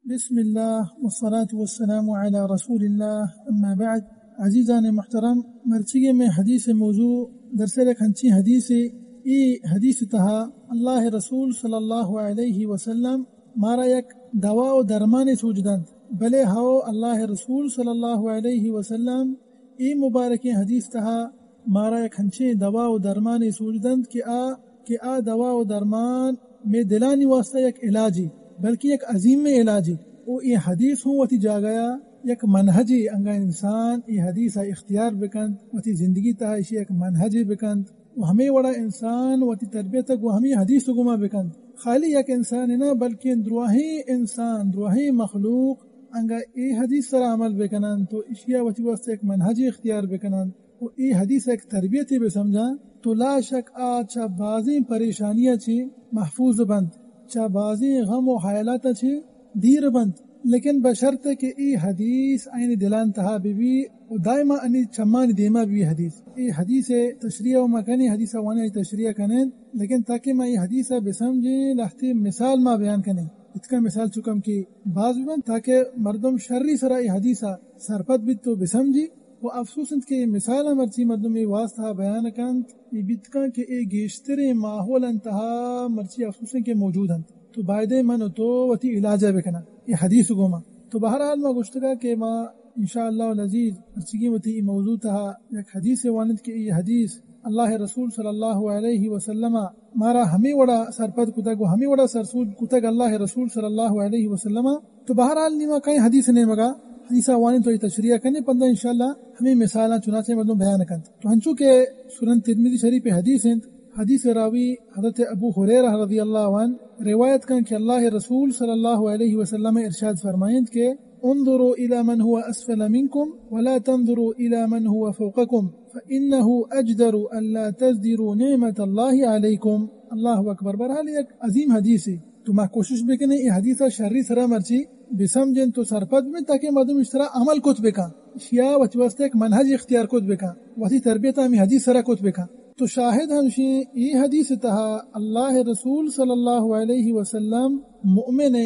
بسم اللہ والصلاة والسلام علی رسول اللہ، اما بعد۔ عزیزان محترم، مرچیگیں مئے حدیث موضوع دراصل یک ہنچیں حدیثے۔ اے حدیث تہا اللہ رسول صلی اللہ علیہ وسلم مارا یک دوا و درمانے سوج دنت، بلے ہو اللہ رسول صلی اللہ علیہ وسلم اے مبارکیں حدیث تہا مارا یک ہنچیں دوا و درمانے سوج دنت کہ آ، کہ آ دوا و درمان مئے دلانی واسطہ یک علاجے، بلکہ یک عظیمیں علاجے۔ و اے حدیث ہوں وتی جاگہا یک منہجے، انگا انسان اے حدیثا اختیار بکنت، وتی زندگی تہا ایشی یک منہجے بکنت و ہمے وڑا انسان وتی تربیت گوں ہمے حدیث گوما بکنت۔ خالی یک انسانے نہ، بلکہ درواہیں انسان، درواہیں مخلوق انگا اے حدیث سرا عمل بکننت تو اشیا وتی واسطہ یک منہجے اختیار بکننت و اے حدیث یک تربیتے بسمجان تو لا شک آ چہ بازیں پریشانیاں چہ محفوظ بنت، چہ بازیں غم و حیالاتاں چہ دیر بنت، لیکن بشرط کہ اے حدیث آیانی دلان تہا ببی و دائما آنی چمانی دیما ببی حدیث۔ اے حدیث تشریح و مکنی حدیث وانی تشریح کنین، لیکن تاکہ ما اے حدیث بسمجیں لہتے مثال ما بیان کنیں۔ اتکا مثال چکم کہ باز ببنت تاکہ مردم شری سرا اے حدیث سرپد بیت و بسمجی۔ و افسوس انت کہ اے مثال مرچی مردم اے واسطہ بیان کنت، اے بیت کن کہ اے گیشتریں ماحول انت تہا مرچی افسوس انت کہ موجود انت۔ تو بایدیں من و تو وتی علاج بکناں اے حدیث گوما۔ تو بہرحال ما گوشتگا کہ ما انشاءاللہ العزیز مرچیگیں وتی اے موضوع تہا یک حدیث وانت کہ اے حدیث اللہ رسول صلی اللہ علیہ وسلم مارا ہمے وڑا سرپد کتگ و ہمے وڑا سرسوج کتگ اللہ رسول صلی اللہ علیہ وسلم۔ تو بہرحال نی ما کئیں حدیث نیمگا، حدیث وانیں تو اے تشریح کنیں، پدا انشاءاللہ ہمے مثالاں چنانچہ مردم بیان کنت۔ تو ہنچو کہ سنن ترمذی شریف حدیث انت، حدیث راوی حضرت ابو ہریرہ رضی اللہ عنہ روایت کن کہ اللہ رسول صلی اللہ علیہ وسلم ارشاد فرمائنت کہ انظروا الی من هو اسفل منکم ولا تنظروا الی من هو فوقکم فانه اجدر الا تزدروا نعمت اللہ علیکم۔ اللہ اکبر۔ بہرحال یک عظیم حدیثے۔ تو ما کوشش بکنیں اے حدیث شری سرا مرچی بسمجھیں تو سرپد بیں تاکہ مردم اش سرا عمل کت بکن، اشیا وتی واسطہ یک منہج اختیار کت بکن، وتی تربیت ہمیں حدیث سرا کت بکن۔ تو شاہد ہمشیں اے حدیث تہا اللہ رسول صلی اللہ علیہ وسلم مؤمن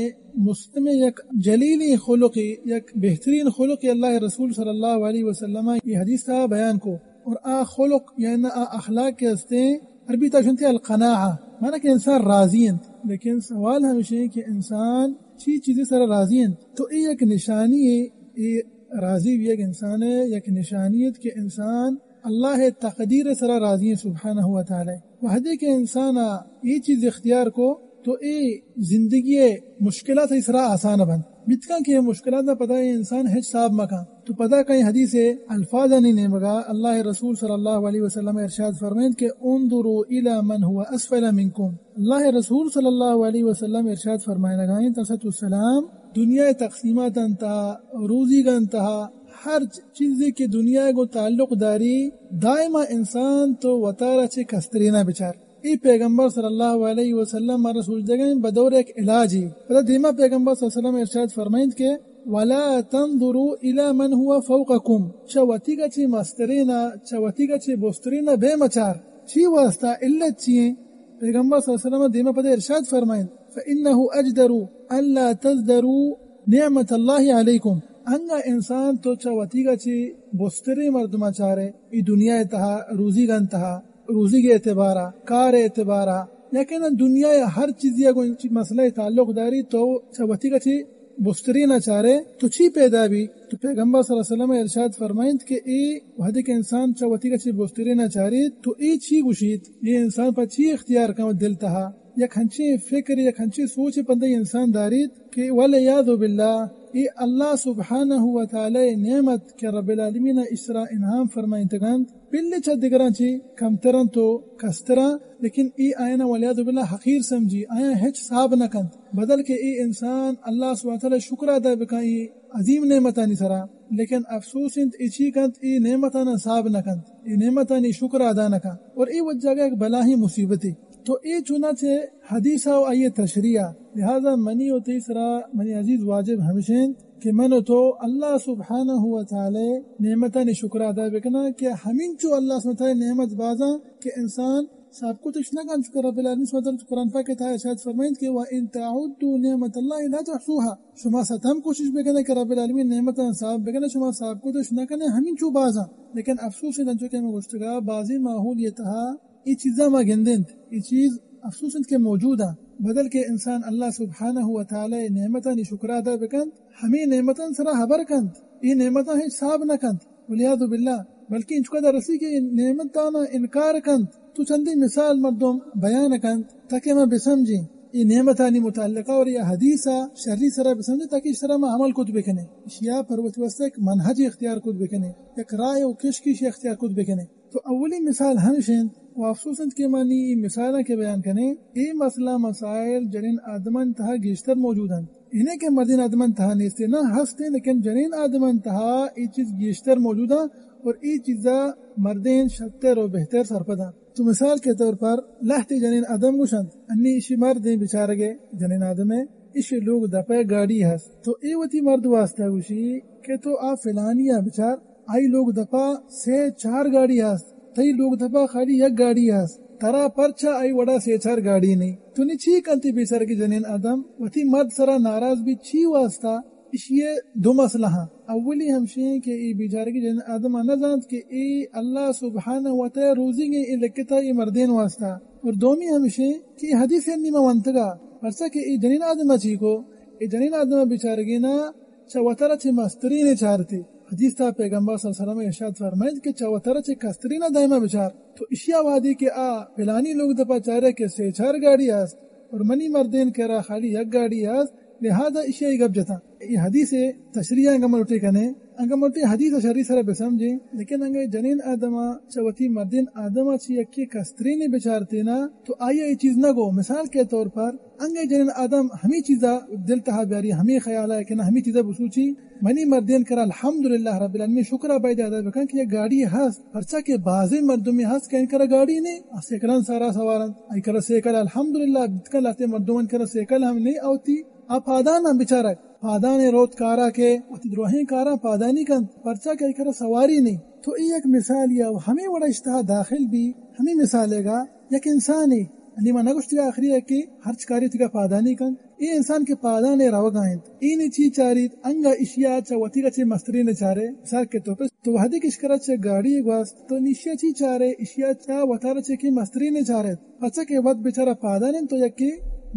مسلم یک جلیلیں خلقے، یک بہترین خلقے اللہ رسول صلی اللہ علیہ وسلم اے حدیث تہا بیان کو۔ اور آ خلق یعنی آ اخلاق کہ ہستیں عربی تہا شنتے القناعہ، معنی کہ انسان راضی انت۔ لیکن سوال ہمشیں کہ انسان چی چیزے سرا راضی انت؟ تو اے یک نشانی ہے، اے راضی بھی یک انسان ہے، یک نشانی ہے کہ انسان اللہ تقدیر سرا راضی ہیں سبحانہ و تعالی۔ وہدے کہ انسان اے چیز اختیار کو تو اے زندگی مشکلات ای سرا آسان بنت۔ بیت کن کہ مشکلات پدا اے انسان ہچ صاحب مکن۔ تو پدا کئی حدیث الفاظ انی نیمگا اللہ رسول صلی اللہ علیہ وسلم ارشاد فرمائنت کہ انظروا الی من هو اسفل منکم۔ اللہ رسول صلی اللہ علیہ وسلم ارشاد فرمائنگائیں تسۃ السلام، دنیا تقسیمات انتہا، روزی گنتہا، ہر چیزے کہ دنیا گو تعلق داری، دائما انسان تو وتارا چے کسترینا بچار۔ اے پیغمبر صلی اللہ علیہ وسلم مارا سوچ دگا بدور یک علاجی۔ پدا دیما پیغمبر صلی اللہ علیہ وسلم ارشاد فرمائنت کہ ولا تنظروا الی من هو فوقکم، چہ وتیگا چے مسترینا، چہ وتیگا چے بسترینا بے مچار۔ چی واسطہ؟ علت چی ہیں؟ پیغمبر صلی اللہ علیہ وسلم دیما پدا ارشاد فرمائنت فانه اجدر الا تزدروا نعمت اللہ علیکم۔ انگا انسان تو چہ وتیگا چے بستریں مردما چارے، ای دنیا تہا، روزی گن تہا، روزی کے اعتبارا، کار اعتبارا، یا کہ نہ دنیا یا ہر چیزی اگو مسئلہ تعلق داری تو چہ وتیگا چے بسترین ء چارے تو چی پیدا بی؟ تو پیغمبر صلی اللہ علیہ وسلم ارشاد فرمائنت کہ اے وہدے کہ انسان چہ وتیگا چے بسترین ء چاریت تو اے چی گوشیت؟ اے انسان پہ چی اختیار کن دل تہا؟ یک ہنچیں فکر، یک ہنچیں سوچ پندے انسان داریت کہ والعیاذ باللہ اے اللہ سبحانہ و تعالی نعمت کہ رب العالمین اشرا انعام فرمائنتگنت، بلے چہ دگراں چی کمتراں تو کستراں، لیکن اے آیانا والعیاذ باللہ حقیر سمجھی، آیاں ہچ صاحب نہ کنت، بدل کہ اے انسان اللہ سبحانہ وتعالی شکر ادا بکن اے عظیم نعمتانی سرا، لیکن افسوس انت اے چی کنت، اے نعمتانا صاحب نہ کنت، اے نعمتانی شکر ادا نہ کنت، اور اے وجہ گا یک بلاہیں مصیبتے۔ تو اے چوناچہ حدیث و آئی تشریح، لہذا منی و تئی سرا منی عزیز واجب ہمشین کہ من و تو اللہ سبحانہ و تعالی نعمتانی شکر ادا بکناں کہ ہمینچو اللہ سبحانہ و تعالی نعمت بازاں کہ انسان حساب کتش نہ کنت، چونکہ رب العالمین سبحانہ وتعالی قرآن پاک ءِ تہا ارشاد فرمائیت کہ وَإِن تَعُدُّوا نِعْمَتَ اللَّهِ لَا تُحْصُوهَا۔ شما ستم کوشش بکنئے کہ رب العالمین نعمتاں حساب بکنئے، شما حساب کتش نہ کنئے، ہمینچو بازاں۔ لیکن افسوس انت، انچو کہ ہمے گوشتگا، بازیں ماحول ءِ تہا اے چیزاں ما گندیں، اے چیز افسوس انت کہ موجود انت۔ بدل کہ انسان اللہ سبحانہ و تعالی ءِ نعمتانی شکر ادا بکنت، ہمے نعمتاں سرا ہبر کنت، اے نعمتاں ہچ حساب نہ کنت، والعیاذ باللہ، بلکہ انچکدا رسی کہ اے نعمتاں انکار کنت۔ تو چندی مثال مردم بیان کنت تاکہ ما بسمجھیں اے نعمتانی متعلقہ اور اے حدیث ءَ شری سرا بسمجھیں تاکہ اش سرا ما عمل کت بکنیں، اشیا پر وتی واسطہ ایک منہج اختیار کت بکنیں، یک راہ و کشکی اختیار کت بکنیں۔ تو اولی مثال ہمش انت، و افسوس انت کہ ما نی اے مثالاں کہ بیان کنیں، اے مسئلہ مسائل جنین آدمان تہا گیشتر موجود انت۔ اے نہ کہ مردین آدمان تہا نیستیں، نہ ہستیں، لیکن جنین آدمان تہا اے چیز گیشتر موجود انت اور اے چیزا مردین شتر و بہتر سرپد انت۔ تو مثال کے طور پر لہتے جنین آدم گوشنت، انی اشی مردیں بچارگے جنین آدمے، اشی لوگ دپے گاڑی ہست، تو اے وتی مرد واسطہ گوشی کہ تو آ فلانیا بچار، آئی لوگ دپا سے چار گاڑی ہست، تئی لوگ دپا خالی یک گاڑی ہست، ترا پرچا آئی وڑا سے چار گاڑی نی؟ تو نی چی کنتی بیچارگی جنین آدم وتی مرد سرا ناراض بی چی واسطہ؟ اشی دو مسئلہ ہاں۔ اولی ہمشیں کہ اے بیچارگی جنین آدم نہ زانت کہ اے اللہ سبحانہ و تعالی روزی گے اے لکتا اے مردین واسطہ۔ اور دومی ہمشیں کہ اے حدیث انی ما ونتگا، پرچا کہ اے جنین آدم چی کو، اے جنین آدم بیچارگی نا چہ وترا چہ مسترین چارتی۔ حدیث تا پیغمبر صلی اللہ علیہ وسلم ارشاد فرمائیت کہ چہ وترا چہ کسترین دائما بچار۔ تو اشیا وادی کہ آ پلانی لوگ دپا چارے کہ سے چار گاڑی است اور منی مردین کرا خالی یک گاڑی است، لہذا اشیا ای گپ جتا۔ اے حدیث تشریح انگا ملوٹے کنے، انگا ملوٹے حدیث شری سر بسمجھیں، لیکن انگا جنین آدما چہ وتی مردین آدما چی یکی کسترین بچارتینا، تو آیا اے چیز نہ گو۔ مثال کے طور پر انگہ جنین آدم ہمے چیزا دل تہا بیاری، ہمے خیالا کہ نہ ہمے چیزا بسوچی، منی مردین کرا الحمدللہ رب العالمین شکر باید ادا بکن کہ یک گاڑی ہست، پرچا کہ بازیں مردمی ہست کہ ان کرا گاڑی نے، آ سیکلان سارا سوارن، آئی کرا سیکل الحمدللہ، بتکن لہتے مردمن کرا سیکل ہم نے، اوتی آ پادان ہم بچارک، پادان روت کارا کہ وتی دروہیں کاراں پادانی کنت، پرچا کہ آئی کرا سواری نے۔ تو اے یک مثال یا ہمے وڑا اشتہا داخل بی، ہمے مثالے گا یک انسانے، یعنی ما نگوشتگا آخری ہے کہ ہرچ کاری تگا پادانی کنت۔ اے انسان کہ پادانے روگا انت، اے نی چی چاریت؟ انگا اشیا چہ وتیگا چہ مسترین چارے۔ مثال کے طور پر تو وہدے کہ اشکرا چہ گاڑی گواست، تو نی اشیا چی چارے؟ اشیا چہ وتارا چہ کہ مسترین چارے۔ پچا کہ وت بیچارہ پادان انت تو یکے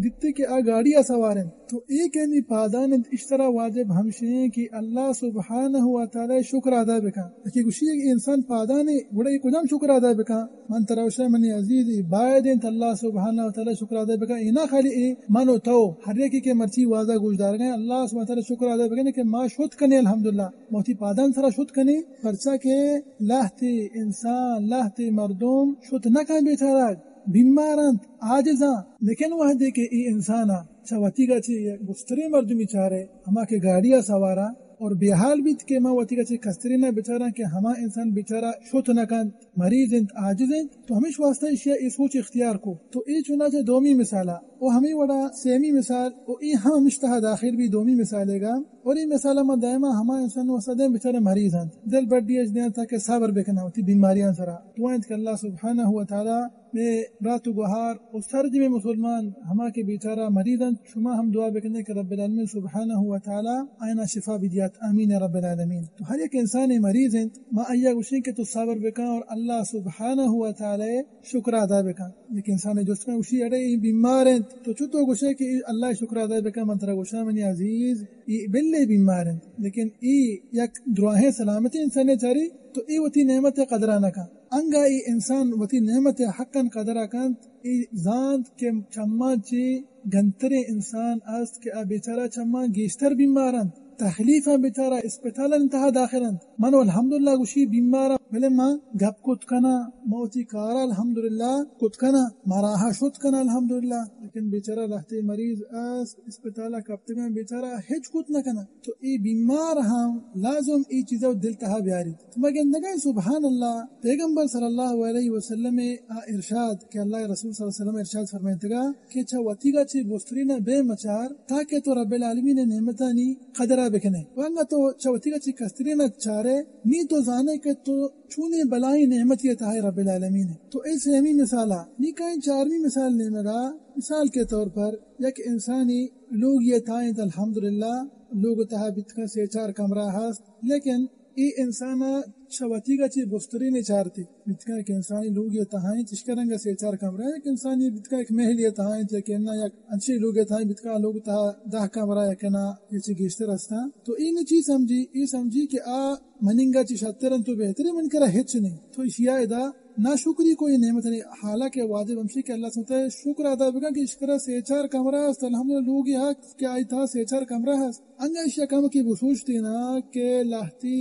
دیتی کہ آ گاڑی آ سوار انت۔ تو اے کہ نی پادان انت، اشترا واجب ہمشیں کہ اللہ سبحانہ و تعالی شکر ادا بکن۔ کہ گوشی کہ انسان پادانے، گڑا اے کجام شکر ادا بکن؟ من ترا گوشاں منی عزیز، اے باید انت اللہ سبحانہ و تعالی شکر ادا بکن۔ اے نہ خالی اے من و تو، ہر یکے کہ مرچی وازا گوشدارگا ایں، اللہ سبحانہ و تعالی شکر ادا بکن کہ ما شت کنیں الحمدللہ، ما وتی پادان سرا شت کنیں، پرچا کہ لہتے انسان، لہتے مردم شت نہ کن بیچارگ، بیمار انت، عاجز انت، لیکن وہدے کہ اے انسانا چہ وتیگا چہ یک گستریں مردمی چارے، ہما کہ گاڑیا سوارا، اور بے حال بیت کہ ما وتیگا چہ کسترین ء بچاراں کہ ہما انسان بیچارہ شت نہ کنت، مریض انت، عاجز انت، تو ہمیش واسطہ ایشی ء اے سوچ اختیار کو۔ تو اے چنانچہ دومی مثال ء، و ہمے وڑا سیمی مثال، و اے ہم ہمش تہا داخل بی دومی مثالے گا۔ اور اے مثال ء ما دائما ہما انسان واسطہ دیں بیچارہ مریض انت، دل بڈی اش دیں تاکہ صبر بکناں وتی بیماریاں سرا۔ دعا انت کہ اللہ سبحانہ و تعالی مئے برات و گوہار و سرجمیں مسلمان ہما کہ بیچارہ مریض انت، شما ہم دعا بکنے کہ رب العالمین سبحانہ و تعالی آیانا شفا بدیات۔ آمین یا رب العالمین۔ تو ہر یک انسانے مریض انت، ما آئیا گوشیں کہ تو صبر بکن اور اللہ سبحانہ و تعالی شکر ادا بکن۔ یک انسانے جست کن گوشی اڑے اے بیمار انت، تو چطور گوشے کہ اللہ شکر ادا بکن؟ من ترا گوشاں منی عزیز، اے بلے بیمار انت، لیکن اے یک دراہیں سلامتیں انسانے چاری، تو اے وتی نعمت قدرا نہ کن۔ انگا اے انسان وتی نعمت حقا قدرا کنت، اے زانت کہ چماں چہ گنتریں انسان است کہ آ بیچارہ چماں گیشتر بیمار انت، تکلیفاں بیچارہ اسپتالانی تہا داخل انت۔ من الحمدللہ گوشی بیماراں، بلے من گپ کت کناں، من وتی کارا الحمدللہ کت کناں، من راہا شت کناں الحمدللہ، لیکن بیچارہ لہتے مریض است، اسپتالا کپتگاں، بیچارہ ہچ کت نہ کناں۔ تو اے بیمار ہم لازم اے چیزا دل تہا بیاریت۔ تو ما گندگا ایں سبحان اللہ، پیغمبر صلی اللہ علیہ وسلم ء آ ارشاد کہ اللہ ء رسول صلی اللہ علیہ وسلم ارشاد فرمائتگا کہ چہ وتیگا چہ گسترین ء بے مچار تاکہ تو رب العالمین ء نعمتانی قدر بکنے۔ و انگا تو چہ وتیگا چی کسترین چارے، نی تو زانے کہ تو چونیں بلائیں نعمتی تہا رب العالمین۔ تو اے سیمی مثالا، نی کائیں چارمی مثال نیمگا، مثال کے طور پر یک انسانی لوگی تہا انت، الحمدللہ، لوگ تہا بیتکا سے چار کمرہ ہست، لیکن اے انسان ء چہ وتیگ ء چہ بسترین ء چارتی۔ بیتکا یک انسانی لوگی ء تہا انت، چشکہ رنگ ء سے چار کمرہ، یک انسانی بیتکا یک محلی ء تہا انت، یک انا یک انچیں لوگی ء تہا انت، بیتکا لوگ تہا دہ کمرہ یک انا یا چہ گیشتر ہستاں۔ تو اے نہ چی سمجھی، اے سمجھی کہ آ مننگا چہ شتر انت و بہتر انت، من کرا ہچ نہیں۔ تو اشیا ادا ناشکری کو اے نعمت نہیں، حالانکہ واجب ہمشی کہ اللہ سبحانہ و تعالی شکر ادا بکن کہ اشکرا سے چار کمرہ است، الحمدللہ لوگی حق کہ آئی تہا سے چار کمرہ است۔ انگا ایشی ء کمکے بسوچتینا کہ لہتی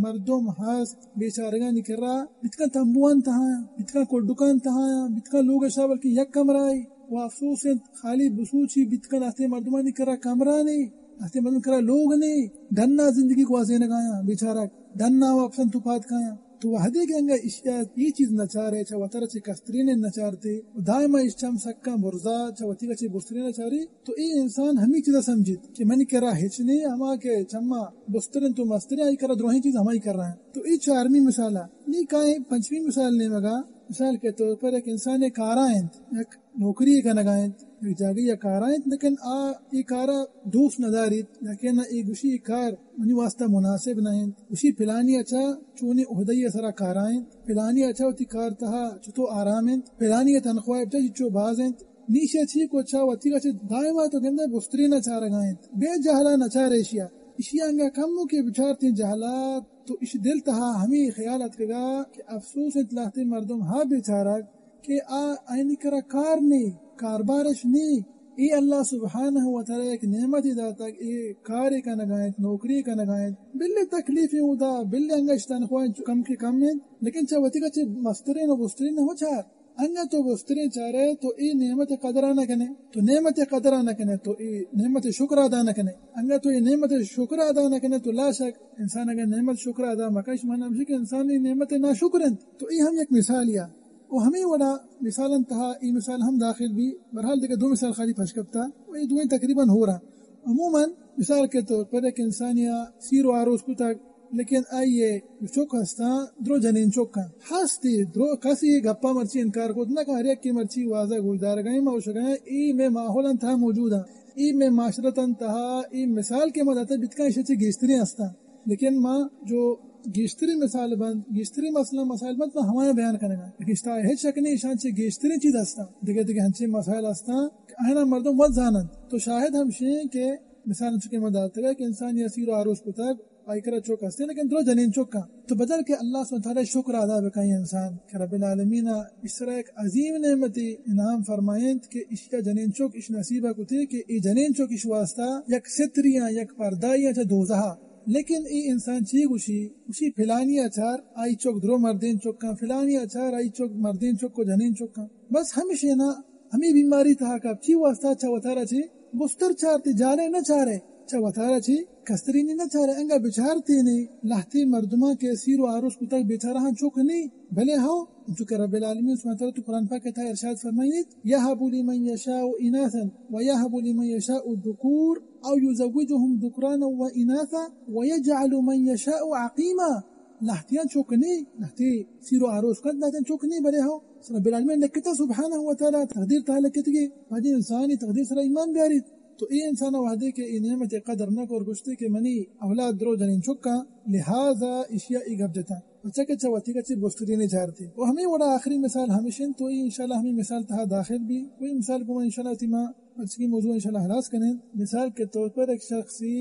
مردم ہست بیچارگانی کرا، بیتکن تمبوان تہا، بیتکن کڈکان تہا، بیتکن لوگ شا بلکہ یک کمرہ ای و افسوس انت خالی بسوچی بیتکن لہتے مردمانی کرا کمرہ نے، لہتے مردم کرا لوگ نے، ڈنا زندگی گوازینگایاں بیچارگ، ڈنا و اپسن تو پاد کایاں۔ تو وہدے کہ انگا اشیا اے چیز نچارے، چہ وتر چہ کسترین نچارتے، و دائما اش چم سکاں برزا، چہ وتیگا چہ بسترین چاری، تو اے انسان ہمے چیزا سمجھیت کہ منی کرا ہچ نے، ہما کہ چما بسترین تو مسترین، آئی کرا دروہیں چیز ہمائی کرا ہیں۔ تو اے چارمی مثالا، نی کائیں پنچمی مثال نیمگا، مثال کے طور پر یک انسان کارا انت، یک نوکری کنگا انت، یک جاگہ یا کارا انت، لیکن آ اے کارا دوست نداریت، یا کہ نہ اے گوشی اے کار منی واسطہ مناسب نہ انت، گوشی پلانی اچا چونی عہدہ سرا کارا انت، پلانی اچا وتی کار تہا چتو آرام انت، پلانی تنخواہ اچا چچو باز انت، نیشی چی کو چا وتی گچ دائما تو گندے بسترین چارگا انت، بے جہلا نچارے اشیا۔ اشیا انگا کمو کہ بچارتیں جہلا تو اش دل تہا ہمے خیال اتکگا کہ افسوس انت لہتے مردم ہا بیچارگ کہ آ آئینی کرا کار نے، کاربارش نے، اے اللہ سبحانہ و تعالی یک نعمت داتگ، اے کارے کنگا انت، نوکری کنگا انت، بلے تکلیفیں اودا، بلے انگا اش تنخواہ کم کہ کم انت، لیکن چہ وتی گچ مسترین و بسترین نہ چار۔ انگا تو گستریں چارے تو اے نعمت قدر نہ کنے، تو نعمت قدر نہ کنے، تو اے نعمت شکر ادا نہ کنے۔ انگا تو اے نعمت شکر ادا نہ کنے تو لا شک انسان اگر نعمت شکر ادا مکش من ہمشی کہ انسان اے نعمت ناشکر انت۔ تو اے ہم یک مثال یا۔ و ہمے وڑا مثالن تہا اے مثال ہم داخل بی۔ بہرحال دگہ دو مثال خالی پش کپتا و اے دوئیں تقریباً ہورا۔ عموماً مثال کے طور پر یک انسانیا سیر و آروس کتگ، لیکن آئی ء چک ہستاں، درو جنین چکاں ہستی، درو کسی گپا مرچی انکار کت نہ کن، ہر یکے مرچی وازا گوشدارگائیں، ما گوشگائیں، اے مئے ماحول انت تہا موجود انت، اے مئے معاشرت انت تہا، اے مثال کہ ما داتا بیتکاں، ایشی چہ گیشتریں ہستاں۔ لیکن ما جو گیشتریں مثال بند، گیشتریں مسئلہ مسائل بند، ما ہمایاں بیان کنگا۔ لیکن اشتا ہچ شک نہیں، ایشاں چہ گیشتریں چیز ہستاں، دگہ دگہ ہنچیں مسائل ہستاں کہ آہنا مردم وت زاننت۔ تو شاہد ہمشیں کہ مثال چکے ما داتگا کہ انسان یا سیر و آروس کتگ، آئی کرا چک ہستیں، لیکن درو جنین چک انت۔ تو بدل کہ اللہ سبحانہ وتعالی شکر ادا بکائیں انسان کہ رب العالمین اس طرح یک عظیم نعمتی انعام فرمائنت کہ اشیا جنین چک اش نصیبہ کتے کہ اے جنین چک اش واسطہ یک ستریاں، یک پردائیاں چہ دوزہا۔ لیکن اے انسان چی گوشی؟ گوشی پلانی اچار آئی چک درو مردین چکاں، پلانی اچار آئی چک مردین چک و جنین چکاں۔ بس ہمشینا ہمے بیماری تہا کپ، چی واسطہ؟ چہ وتارا چی بستر چارتی، جالے نہ چارے، چہ وتارا چی کسترینی نہ چارے۔ انگا بچارتینی لہتے مردماں کہ سیر و آروس کتگ، بیچارہاں چک نی، بلے ہو، چونکہ رب العالمین سبحانہ وتعالی تو قرآن پاک تہا ارشاد فرمائیت، یهب لمن یشاء اناثا ویهب لمن یشاء الذکور او یزوجهم ذکرانا و اناثا ویجعل من یشاء عقیما۔ لہتیاں چک نی، لہتے سیر و آروس کنت، لہتیاں چک نی، بلے ہو رب العالمین لکتا سبحانہ و تعالی تقدیر تہا لکتگی، باید انسانی تقدیر سرا ایمان بیاریت۔ تو اے انسان وہدے کہ اے نعمت قدر نہ کر، گوشتے کہ منی اولاد درو جنین چکاں، لہذا اشیا ای گپ جتا، پرچا کہ چہ وتی گچ بسترین چارتے۔ و ہمے وڑا آخری مثال ہمشن، تو ای انشاءاللہ ہمے مثال تہا داخل بی، کوئی مثال گما انشاءاللہ وتی ما مرچگی موضوع انشاءاللہ خلاص کنیں۔ مثال کے طور پر یک شخصی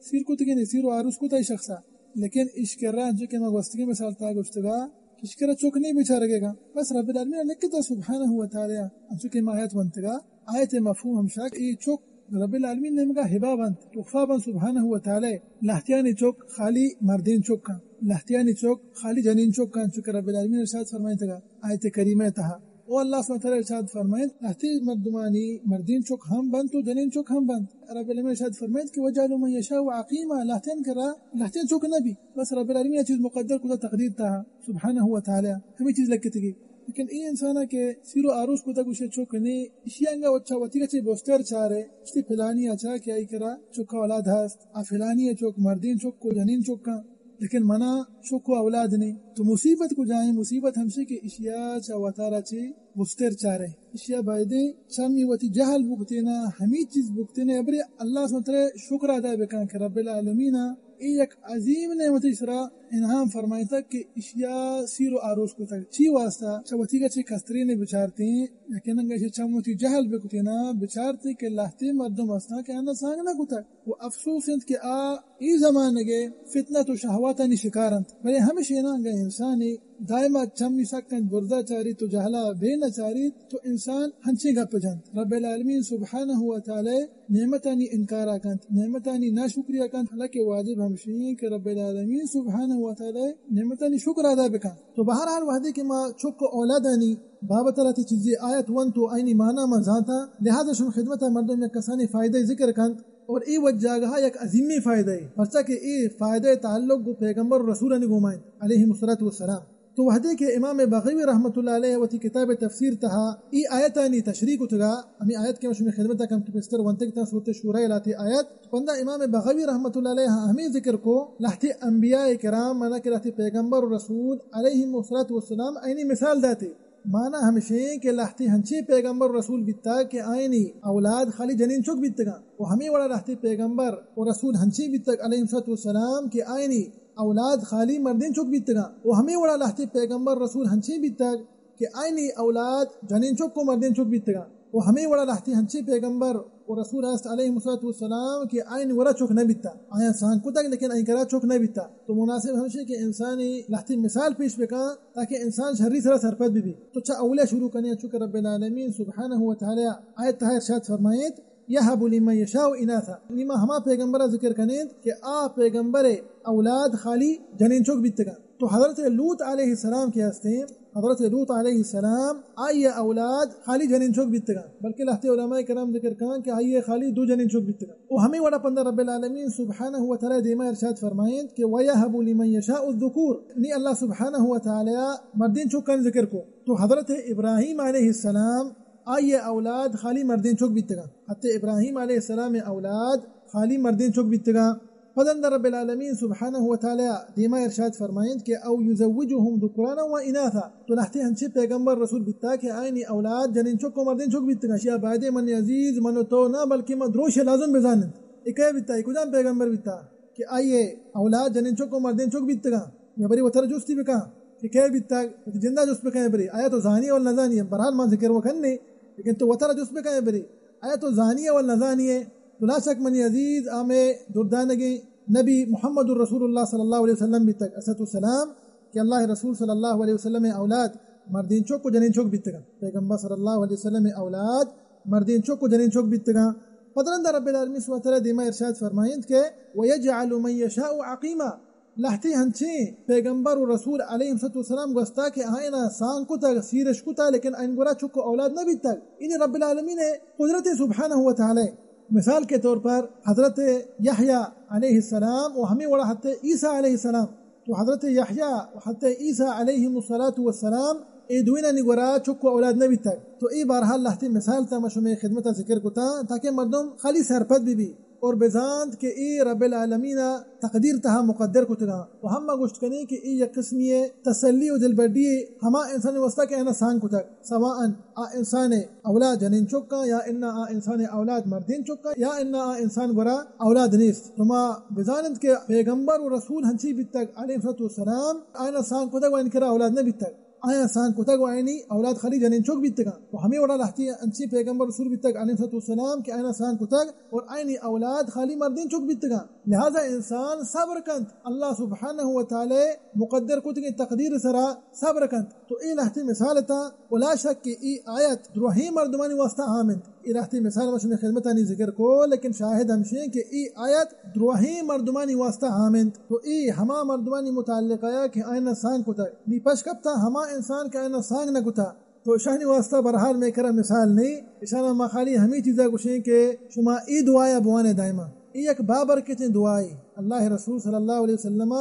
سیر کتگی نی، سیر و آروس کتا ای شخصا، لیکن اش کرا انچو کہ ما گوستگی مثال تہا گوشتگا، کہ اش کرا چک نی بیچارگے گا۔ بس رب العالمین لکتا سبحانہ و تعالی، انچو کہ ما آیت ونتگا، آیت مفہوم ہمشا کہ اے چک رب العالمین نیمگا ہبہ بنت، تحفہ بنت سبحانہ و تعالی۔ لہتیانی چک خالی مردین چکاں، لہتیانی چک خالی جنین چکاں، چونکہ رب العالمین ارشاد فرمائیتگا آیت کریمہ تہا۔ او اللہ سبحانہ و تعالی ارشاد فرمائیت، لہتی مردمانی مردین چک ہم بنت و جنین چک ہم بنت۔ رب العالمین ارشاد فرمائیت کہ وجعلوا من یشاء عقیما، لہتیان کرا لہتیان چک نبی، بس رب العالمین چیز مقدر کتا تقدیر تہا سبحانہ و تعالی ہمیں چیز لکتگی۔ لیکن اے انسان ءَ کہ سیر و آروس کتگ، گوشے چک نے، ایشی انگا چہ وتی چے بستر چارے، گوشتی فلانی ءَ چا کہ آئی کرا چک اولاد ہست، آ فلانی ءِ چک، مردین چک و جنین چکاں، لیکن منا چک و اولاد نے۔ تو مصیبت کجا ایں؟ مصیبت ہمشی کہ ایشی ءَ چہ وتارا چے بستر چارے۔ ایشی ءَ بایدیں چمی وتی جہل بکتینا، ہمے چیز بکتینا، ابرے اللہ سبحانہ وتعالی شکر ادا بکن کہ رب العالمین ءَ اے یک عظیم نعمتے سرا انعام فرمائتگ کہ اشیا سیر و آروس کتگ۔ چی واسطہ؟ چہ وتیگا چہ کسترینے بچارتیں، یقیناً گشے چم وتی جہل بکتینا، بچارتیں کہ لہتے مردم ہستاں کہ آنا سانگ نہ کتگ۔ و افسوس انت کہ آ اے زمانگے فتنت و شہواتانی شکار انت۔ بلے ہمشینا انگا انسانے دائما چمی سک انت، برزا چاریت و جہلا بے نہ چاریت، تو انسان ہنچیں گپ جنت۔ رب العالمین سبحانہ و تعالی نعمتانی انکارا کنت، نعمتانی ناشکریا کنت، حالانکہ واجب ہمشی کہ رب العالمین سبحانہ و تعالی نعمتانی شکر ادا بکن۔ تو بہرحال وہدے کہ ما چک و اولادانی بابت لہتے چیزے آیت ونت و آئینی معنی ما زانتا، لہذا شما خدمتا مردم یک کسانی فائدہ ذکر کنت۔ اور اے وت جاگہا یک عظیمی فائدہ ہے، پرچا کہ اے فائدہ تعلق گو پیغمبر و رسولانی گوما انت، علیہم الصلوۃ والسلام۔ تو وہدے کہ امام بغوی رحمۃ اللہ علیہ وتی کتاب تفسیر تہا اے آیتانی تشریح کتگا، ہمیں آیت کہ شمی خدمتا کم تو بستر ونتگ تا سورۃ شورا لہتے آیت، پندا امام بغوی رحمۃ اللہ علیہ ہمیں ذکر کو، لہتے انبیاء کرام، مانا کہ لہتے پیغمبر و رسول علیہم الصلوۃ والسلام، آئینی مثال داتے۔ مانا ہمشیں کہ لہتے ہنچیں پیغمبر و رسول بیتگ کہ آئینی اولاد خالی جنین چک بیتگاں، و ہمیں وڑا لہتے پیغمبر و رسول ہنچیں بیتگ علیہم الصلوۃ والسلام کہ آئینی اولاد خالی مردین چک بیتگاں، و ہمیں وڑا لہتے پیغمبر رسول ہنچیں بیتگ کہ آئینی اولاد جنین چک و مردین چک بیتگاں، و ہمیں وڑا لہتے ہنچیں پیغمبر و رسول ہست علیہم الصلوۃ والسلام کہ آئین گورا چک نہ بیتا، آیاں سانگ کتگ لیکن آئین کرا چک نہ بیتا۔ تو مناسب ہمشی کہ انسانی لہتے مثال پیش بکن تاکہ انسان شری سرا سرپد ببی۔ تو چہ اولا شروع کنیں، چونکہ رب العالمین سبحانہ و تعالی آیت تہا ارشاد فرمائیت، یہب لمن یشاء اناثا، نی ما ہما پیغمبرا ذکر کنیں کہ آ پیغمبر اولاد خالی جنین چک بیتگاں۔ تو حضرت لوط علیہ السلام کہ ہستیں، حضرت لوط علیہ السلام آئی اولاد خالی جنین چک بیتگاں، بلکہ لہتے علماء کرام ذکر کن کہ آئی خالی دو جنین چک بیتگاں۔ و ہمیں وڑا پندا رب العالمین سبحانہ و تعالی دیما ارشاد فرمائیت کہ ویہب لمن یشاء الذکور، نی اللہ سبحانہ و تعالی مردین چکان ذکر کو۔ تو حضرت ابراہیم علیہ السلام آئی اولاد خالی مردین چک بیتگاں۔ حضرت ابراہیم علیہ السلام اولاد خالی مردین چک بیتگاں۔ پدند رب العالمین سبحانہ و تعالی دیما ارشاد فرمائیت کہ او یزوجہم ذکرانا و اناثا، تو لہتے ہنچیں پیغمبر رسول بیتا کہ آئینی اولاد جنین چک و مردین چک بیتگاں۔ شیا بایدے من عزیز، من و تو نہ بلکہ ما دروش لازم بزانت۔ اے کئے بیتا؟ اے کجام پیغمبر بیتا کہ آئی اولاد جنین چک و مردین چک بیتگاں؟ یا بری وتر جستی بکن کہ کئے بیتگ، وتی جندا جست بکن، بری آیا تو زانی اول نزانی؟ بہرحال ما ذکر وکنیں، لیکن تو وتر جست بکن، بری آیا تو زانی اول نزانی ہے؟ تو لا شک منی عزیز، آ مئے دردانگیں نبی محمد رسول اللہ صلی اللہ علیہ وسلم بیتگ، الصلوۃ والسلام، کہ اللہ رسول صلی اللہ علیہ وسلم اولاد مردین چک و جنین چک بیتگاں۔ پیغمبر صلی اللہ علیہ وسلم اولاد مردین چک و جنین چک بیتگاں۔ پدرند رب العالمین سبحانہ و تعالی دیما ارشاد فرمائیت کہ ویجعل من یشاء عقیما، لہتے ہنچیں پیغمبر و رسول علیہ الصلوۃ والسلام گوستا کہ آئینا سانگ کتگ، سیرش کتا، لیکن آئین گورا چک و اولاد نہ بیتگ۔ اینی رب العالمین قدرت سبحانہ و تعالی۔ مثال کے طور پر حضرت یحییٰ علیہ السلام و ہمیں وڑا حضرت عیسیٰ علیہ السلام۔ تو حضرت یحییٰ و حضرت عیسیٰ علیہم الصلوۃ والسلام اے دوئینانی گورا چک و اولاد نہ بیتگ۔ تو اے بہرحال لہتے مثال تا ما شمے خدمتا ذکر کتا تاکہ مردم خالی سرپد ببی اور بزانت کہ اے رب العالمین تقدیر تہا مقدر کتگاں۔ و ہم ما گوشت کنیں کہ اے یک قسمی تسلی و دلبڈی ہما انسان واسطہ کہ آنا سانگ کتگ، سواء آ انسان اولاد جنین چکاں یا انا آ انسان اولاد مردین چکاں یا انا آ انسان گورا اولاد نیست۔ تو ما بزانت کہ پیغمبر و رسول ہنچی بیتگ علیہ الصلوۃ والسلام، آنا سانگ کتگ و انکرا اولاد نہ بیتگ۔ آیاں سانگ کتگ و آیانی اولاد خالی جنین چک بیتگاں۔ و ہمے وڑا لہتے انچیں پیغمبر رسول بیتگ علیہ الصلوۃ والسلام کہ آیاں سانگ کتگ اور آیانی اولاد خالی مردین چک بیتگاں۔ لہذا انسان صبر کنت، اللہ سبحانہ و تعالی مقدر کتگیں تقدیر سرا صبر کنت۔ تو اے لہتے مثال تا و لا شک کہ اے آیت دروہیں مردمانی واسطہ عام انت۔ اے لہتے مثال ما شمے خدمتانی ذکر کو، لیکن شاہد ہمشیں کہ اے آیت دروہیں مردمانی واسطہ عام انت۔ تو اے ہما مردمانی متعلق آیا کہ آئینا سانگ کتا۔ نی پش کپتا ہما انسان کہ آئینا سانگ نہ کتا۔ تو اشانی واسطہ بہرحال مئے کرا مثال نہیں۔ اشانا ما خالی ہمیں چیزا گوشیں کہ شما اے دعایا بوانے دائما۔ اے یک بابرکتیں دعائے۔ اللہ رسول صلی اللہ علیہ وسلم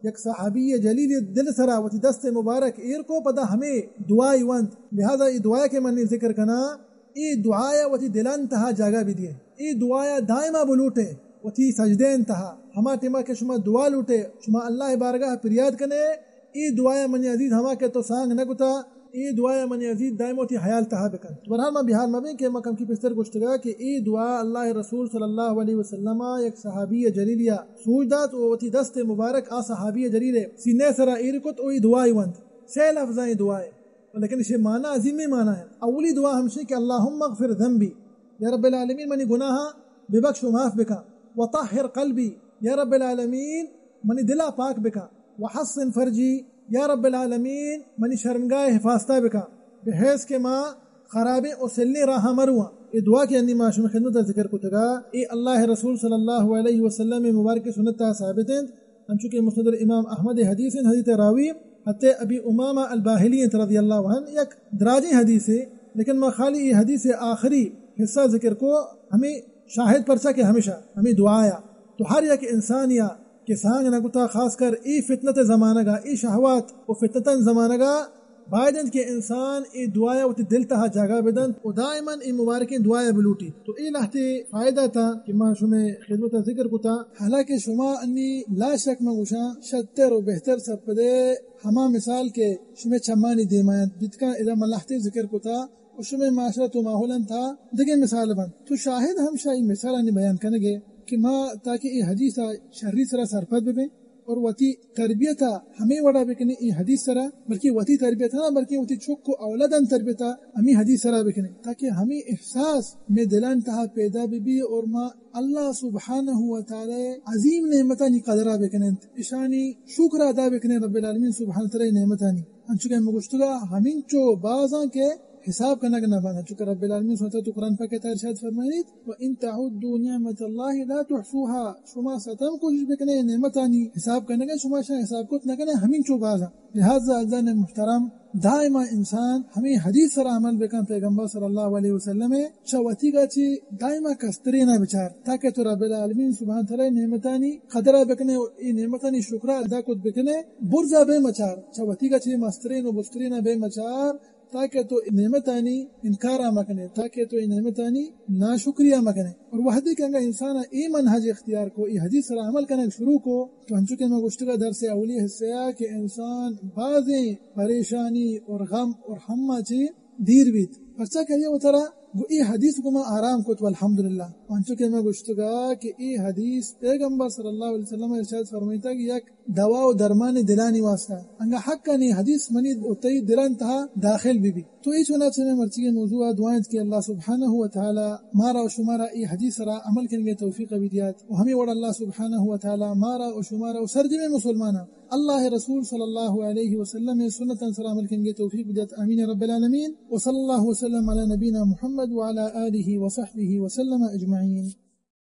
یک صحابی جلیل دل سرا وتی دست مبارک ایر کو، پدا ہمے دعائی ونت۔ لہذا اے دعا کہ من ذکر کناں، اے دعایا وتی دلان تہا جاگہ بدیے۔ اے دعایا دائما بلوٹے وتی سجدین تہا۔ ہما ٹیما کہ شما دعا لوٹے، شما اللہ بارگاہ پریاد کنے، اے دعایا منی عزیز، ہما کہ تو سانگ نہ کتا، اے دعایا منی عزیز دائم وتی حیال تہا بکن۔ تو بہرحال ما بیہار مبیں کہ ما کمکی پیسر گوشتگا کہ اے دعا اللہ رسول صلی اللہ علیہ وسلم یک صحابی جلیلیا سوج دات و وتی دست مبارک آ صحابی جلیل سینے سرا ایر کت و اے دعائی ونت۔ سے لفظاں اے دعائے، لیکن اسے معنی عظیم معنی ہے۔ اولی دعا ہمشی کہ اللہم اغفر ذنبی، یا رب العالمین منی گناہاں ببخش و معاف بکن، وطہر قلبی، یا رب العالمین منی دلا پاک بکن، وحصن فرجی، یا رب العالمین منی شرمگاہ حفاظتا بکن، بحیث کہ ما خرابیں و سلیں راہا مرواں۔ اے دعا کہ انی ما شمے خدمتا ذکر کتگا، اے اللہ رسول صلی اللہ علیہ وسلم مبارک سنتا ثابت انت۔ انچو کہ مسند امام احمد حدیث انت، حدیث راوی حضرت ابی امامہ الباہلی انت رضی اللہ عنہ، یک دراجیں حدیثے، لیکن ما خالی اے حدیث آخری حصہ ذکر کو، ہمیں شاہد پرچا کہ ہمیشہ ہمیں دعایا۔ تو ہر یک انسانیا کہ سانگ نہ کتا، خاص کر اے فتنت زمانگا، اے شہوات و فتنتن زمانگا، باید انت کہ انسان اے دعایا وتی دل تہا جاگہ بدنت و دائما اے مبارکیں دعایا بلوٹی۔ تو اے لہتے فائدہ تا کہ ما شمے خدمتا ذکر کتا۔ حالانکہ شما انی لا شک ما گوشاں شتر و بہتر سرپدے ہما مثال کہ شمے چمانی دیما انت، بیتکاں ادا ما لہتے ذکر کتا و شمے معاشرت و ماحولان تہا دگہ مثال بنت۔ تو شاہد ہمشا اے مثالانی بیان کنگے کہ ما تاکہ اے حدیثا شری سرا سرپد ببیں، اور وتی تربیت ء ہمے وڑا بکنیں اے حدیث سرا، بلکہ وتی تربیت نہ، بلکہ وتی چک و اولادان تربیت ء ہمے حدیث سرا بکنیں، تاکہ ہمے احساس مئے دلان تہا پیدا بہ بی اور ما اللہ سبحانہ و تعالی عظیم نعمتانی قدرا بکنیں، اشانی شکر ادا بکنیں رب العالمین سبحانہ و تعالی نعمتانی۔ انچو کہ ہم گوشتگا ہمینچو بازاں کہ حساب کنگ نہ بنت، چونکہ رب العالمین سبحانہ و تعالی تو قرآن پاک ء تہا ارشاد فرمائیت، "وَإِن تَعُدُّوا نِعْمَتَ اللَّهِ لَا تُحْصُوهَا"، شما ستم کوشش بکنے نعمتانی حساب کنگ ء، شما شان حساب کت نہ کنے، ہمینچو بازاں۔ لہذا عزیزان محترم، دائما انسان ہمیں حدیث سرا عمل بکن، پیغمبر صلی اللہ علیہ وسلم ء چہ وتیگا چی دائما کسترین ء بچار، تاکہ تو رب العالمین سبحانہ تعالی نعمتانی قدر ء بکنے، اے نعمتانی شکر ء ادا کت بکنے، برزا بے مچار، چہ وتیگا چی مسترین و بسترین ء بے مچار، تاکہ تو نعمتانی انکار ء مکنے، تاکہ تو اے نعمتانی ناشکری ء مکنے۔ اور وہدے کہ انگا انسان ء اے منہج اختیار کو، اے حدیث سرا عمل کنگ شروع کو، تو انچو کہ ما گوشتگا درس اولی حصہ ء کہ انسان بازیں پریشانی اور غم اور ہم ء چی دیر بیت، پرچا کہ آئی ء وترا گوں اے حدیث گوں ما آرام کت، والحمدللہ۔ انچو کہ ما گوشتگا کہ اے حدیث پیغمبر صلی اللہ علیہ وسلم ء ارشاد فرمائیتا کہ یک دوا و درمان دلانی واسطہ۔ انگا حقاً اے حدیث منی و تئی دلان تہا داخل بہ بی۔ تو اے چونا چہ مئے مرچیگیں موضوع ء دعا انت کہ اللہ سبحانہ و تعالی مارا و شمارا اے حدیث سرا عمل کنگے توفیق بدیات و ہمیں وڑ اللہ سبحانہ و تعالی مارا و شمارا و سرجمیں مسلماناں اللہ رسول صلی اللہ علیہ وسلم سنتاں سرا عمل کنگے توفیق بدیات۔ آمین رب العالمین۔ وصلی اللہ وسلم علی نبینا محمد وعلی آلہ وصحبہ وسلم اجمعین۔